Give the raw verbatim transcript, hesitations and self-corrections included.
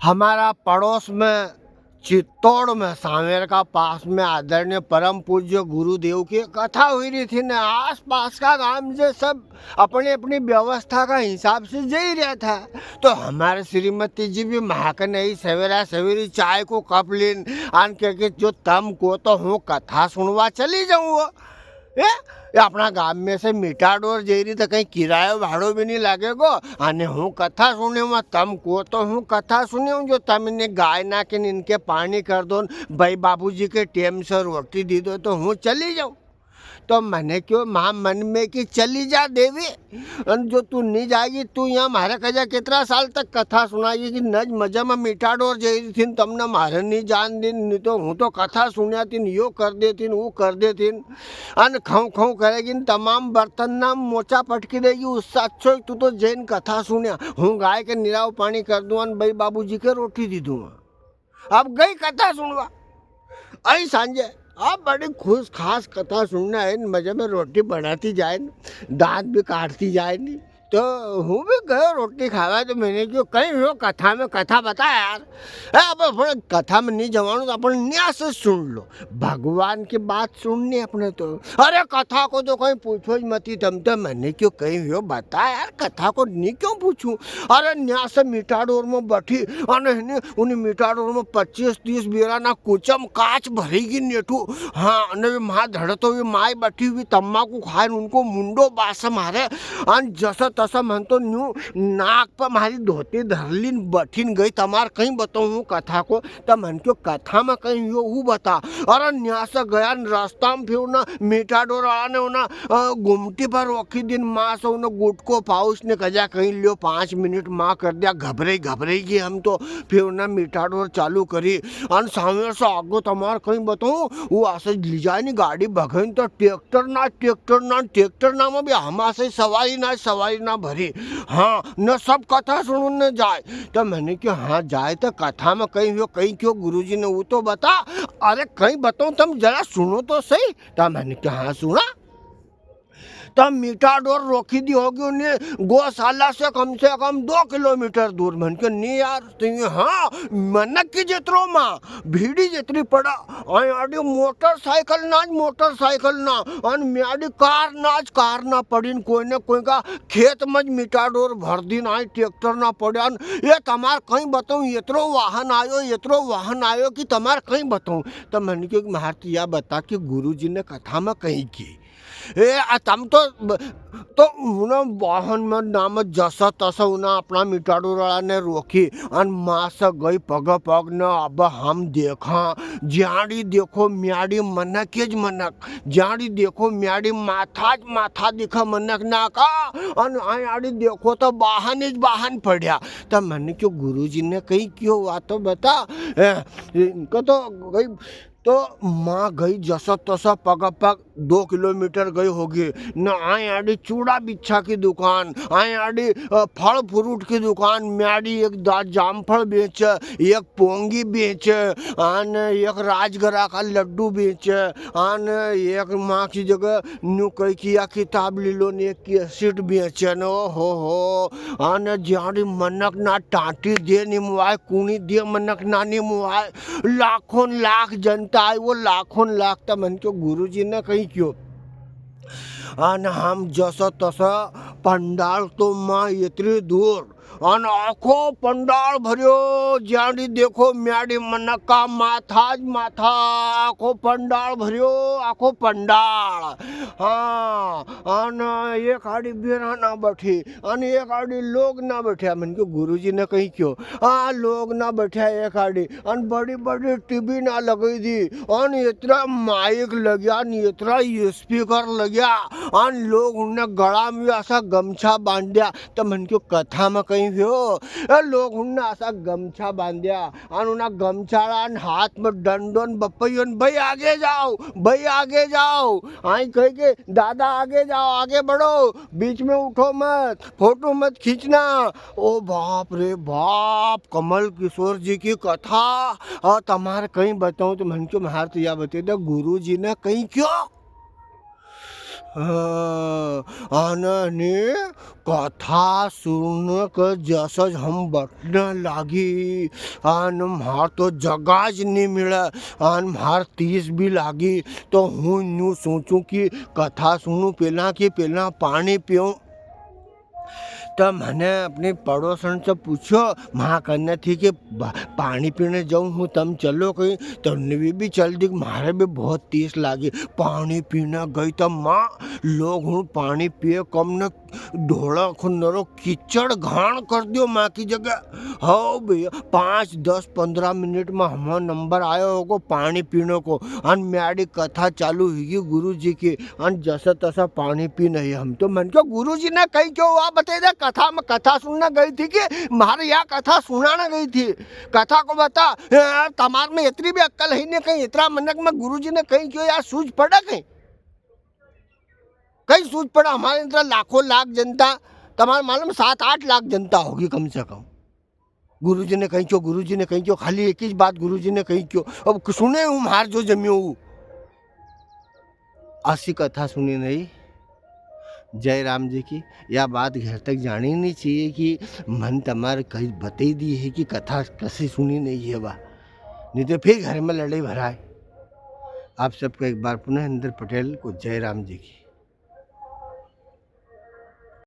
हमारा पड़ोस में चित्तौड़ में सांवेर का पास में आदरणीय परम पूज्य गुरुदेव की कथा हुई री थी ने, आसपास का गांव जे सब अपनी अपनी व्यवस्था का हिसाब से जई रहा था। तो हमारे श्रीमती जी भी म्हाकने ही सवेरा सवेरी चाय को कप लीन आन के कि जो तम को तो हूँ कथा सुनवा चली जाऊँ। ए, ये अपना गांव में से मिटाडोर जई री तो कई किरायो भाड़ो भी नी लागेगो। अने हूँ कथा सुने, तम को तो हूँ कथा सुने, जो तम इन्हें गाय ना के इनके पानी कर दो, भाई बाबूजी के टेम से रोटी दी दो, तो हूँ चली जाऊँ। तो मने क्यो माँ मन में कि चली जा देवी, अन जो तू नी जाएगी, तू यहाँ म्हारे कजा कितरा साल तक कथा सुनाएगी कि नज मजा में मिटाडोर जई री थी, तमने म्हारे नी जान दी, नी तो हूँ तो कथा सुनिया थी, यो कर दे थी, वो कर दे थी। अन खौं खौं करेगी न तमाम बर्तन ना मोचा पटकी देगी, उससे अच्छो तू तो जई न कथा सुनिया। हूँ गाय के निराव पानी कर दूँ अन बई बाबूजी के रोटी दी दूँ। अब गई कथा सुनवा। आई सांझे अब बड़ी खुश खास कथा सुनना है, मजे में रोटी बनाती जाए न, दांत भी काटती जाए नी। तो हूँ भी गयो रोटी खावा, तो मने क्यो कई हो कथा में, कथा बता यार। ए, अब अपन कथा में नी जवाणो, तो अपन न्यास सुन लो, भगवान की बात सुननी अपने तो। अरे कथा को तो कई पूछो ही मती तम तो, मने क्यो कई हो बता यार, कथा को नी क्यों पूछूं। अरे न्यास मिटाडोर में बैठी, अने ने उनी मिटाडोर में पच्चीस तीस बेरा ना कुचम काच भरेगी नेठू। हाँ, अने वे माँ धड़े तो वे माय बैठी हुई तम्बाकू खाए, उनको मुंडो बास मारे। अन जस तस मन तो न्यू नाक पे मारी धोती धरलीन बठीन गई। तमार कई बताऊँ कथा को, त मन क्यो कथा में कई हुयो, ऊ बता। अरे न्या से गया न रास्ता में फिर उना मिटाडोर वाला ने उना, अ, गुमटी पर रोकी दिन माँ से उन्हें गुटको पाउच ने कजा कई लियो, पाँच मिनट माँ कर दिया, घबरे घबरे गए हम तो। फिर उन्हें मिटाडोर चालू करी। अन सामने से आगो तमार कई बताऊँ, वो आसे ले जाए नी गाड़ी भगन तो ट्रैक्टर ना, ट्रैक्टर ना, ट्रैक्टर ना में भी हम आसे सवारी ना, सवारी ना भरी। हाँ, न सब कथा सुनने जाए। तो मने क्यो, हाँ, जाए तो कथा में कई हुयो, कई क्यो गुरुजी ने वो तो बता। अरे, कई बताऊँ, तम जरा सुनो तो सही। तो मने क्यो, हाँ, सुना। तो मिटाडोर रोकी दी होगी उन्हें गौशाला से कम से कम दो किलोमीटर दूर। मने क्यो, नी यार, तो ये, हाँ, मनक की जितरो माँ, भीड़ी जितरी पड़ा, आय आड़ी मोटरसाइकिल ना ज मोटरसाइकिल ना, अन म्याड़ी कार ना ज कार ना पड़ी न, कोई ने कोई का खेत में ज मिटाडोर भर दी न, आय ट्रैक्टर ना पड़ा न। ये तमार कई बताऊँ, इतरो वाहन आयो, इतरो वाहन आयो कि तमार कई बताऊँ। तो मने क्यो कि म्हार तो या बता कि गुरुजी ने कथा में कई की। ए, आ तम तो, तो उन्हें वाहन में नाम जसा तसा उन्हें अपना मिटाडोर वाला ने रोकी, अन माँ से गई पग पग न। अब हम देखा, ज्याड़ी देखो म्याड़ी मनक ज मनक, ज्याड़ी देखो म्याड़ी माथा ज माथा दिखा मनक ना का, अन आयाड़ी देखो तो वाहन ज वाहन पड़ा। तो मने क्यो गुरुजी ने कई क्यो, वा तो बता। ए, इनको तो गई तो माँ गई जसा तसा पग पग दो किलोमीटर गई होगी न। आय आड़ी चूड़ा बिच्छा की दुकान, आय आड़ी, अ, फल फ्रूट की दुकान, म्याड़ी एक दा-, जामफल बेचे, एक पोंगी बेचे, अन एक राजगरा का लड्डू बेचे, अन एक माँ की जगह न्यू कही कि या किताब ले लो ने एक कैसेट बेचे न। ओ हो हो, अन ज्याड़ी मनक ना टाटी दे नी मुआय, कुणी दे मनक ना नी मुआय। लाखों लाख जनता आई, वो लाखों लाख तो मन क्यो गुरुजी ने कई क्यो। अन हम जस तस पंडाल तो माँ इतरी दूर, अन आखो पंडाल भरियो, ज्याड़ी देखो म्याड़ी मनक का माथा ज माथा, आखो पंडाल भरियो, आखो पंडाल। हाँ, अन एक आड़ी बेरा ना बैठी, अन एक आड़ी लोग ना बैठा। मन क्यो गुरुजी ने कई क्यो, आ लोग ना बैठा एक आड़ी, अन बड़ी बड़ी टीवी ना लगाई दी, अन इतरा माइक लग्या, अन इतरा स्पीकर लग्या, अन लोग उन्हें गला में असा गमछा बांध दिया। तो मन क्यो कथा में कई हुयो, ए लोग उन्हें असा गमछा बांध दिया, अन उन्हें गमछाला अन हाथ में डंडो न बपैयो न, "भाई आगे जाओ, भाई आगे जाओ।" आई कही के, "दादा आगे जाओ, आगे बढ़ो, बीच में उठो मत, फोटो मत खींचना।" ओ बाप रे बाप, कमल किशोर जी की कथा। और तमार कई बताऊं तो मन क्यो म्हार तो या बता दे, गुरु जी ने कई क्यो। हाँ, अने नी, कथा सुनने के जसज हम बठने लागी, अन म्हार तो जगाज नी मिले, अन म्हार तीस भी लागी, तो हूँ न्यू सोचूं कि कथा सुनूं पेलां कि पेलां पाणी पीऊं। तो म्हने अपनी पड़ोसण से पूछ्यो, माँ कने थी कि बा-, पाणी पीने जाऊँ हूँ, तम चलो कई? तो उनने भी, भी चल दी, म्हारे भी बहुत तीस लागी। पाणी पीने गई तो माँ, लोग हुण पाणी पिए कम ने ढोला खुन्नरो कीचड़ घाण कर दियो माँ की जगह। हो भैया, पाँच, दस, पन्द्रह मिनट में हमारो नंबर आयो होगो पाणी पीने को। अन म्याड़ी कथा चालू हुई गुरुजी की, अन जसा तसा पाणी पी नहीं हम तो। मन क्यो गुरुजी ने कई क्यो, वा बताई दे, कथा में, कथा सुनने गई थी कि म्हारे या कथा सुनाने गई थी? कथा को बता, ए, तमार में इतरी भी अक्कल है नी कई, इतरा मनक में गुरुजी ने कई क्यो यार सूझ पड़े कई? कई सूझ पड़ा, हमारे इतरा लाखों लाख जनता, तमारे मालूम सात आठ लाख जनता होगी कम से कम। गुरुजी ने कई क्यो, गुरुजी ने कई क्यो, खाली एक ही बात गुरुजी ने कई क्यो। अब सुने हूँ, म्हार जो जम्यो हूँ। असी कथा सुनी नहीं जय राम जी की। या बात घर तक जानी नहीं चाहिए कि मन तमारे कई बताई दी है कि कथा कसी सुनी नहीं है वा, नहीं तो फिर घर में लड़ाई भराए। आप सबको एक बार पुनः इंद्र पटेल को जय राम जी की।